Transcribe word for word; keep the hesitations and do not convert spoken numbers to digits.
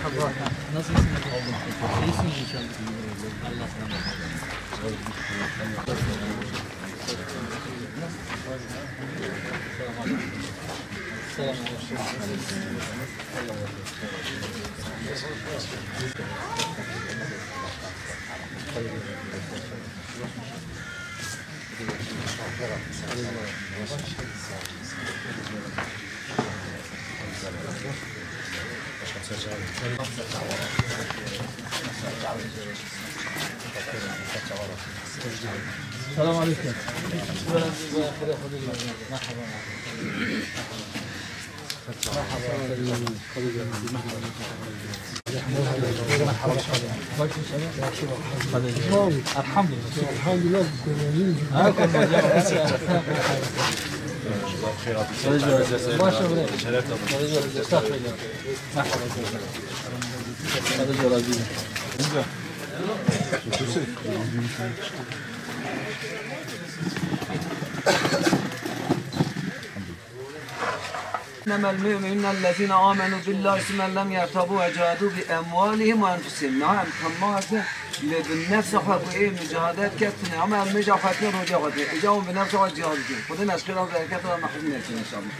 Nasılsınız? İyisiniz inşallah. Allah razı olsun. Selam. Selam aleyküm. Merhaba. Merhaba. Elhamdülillah. Elhamdülillah. Başa bırak. Merhaba. إنما المؤمنون الذين آمنوا بالله ثم لم يرتابوا وجاهدوا بأموالهم وأنفسهم. Niha em temaz e, lê bi nefsa xwe ku ê mucahedet ket tune, ama em mêja xwe tune, roja xwe tune. Îca hûn bi nefsa xwe cihad dikin. Xwedê me ji xêra û bereketa we mehrum nekin inşallah.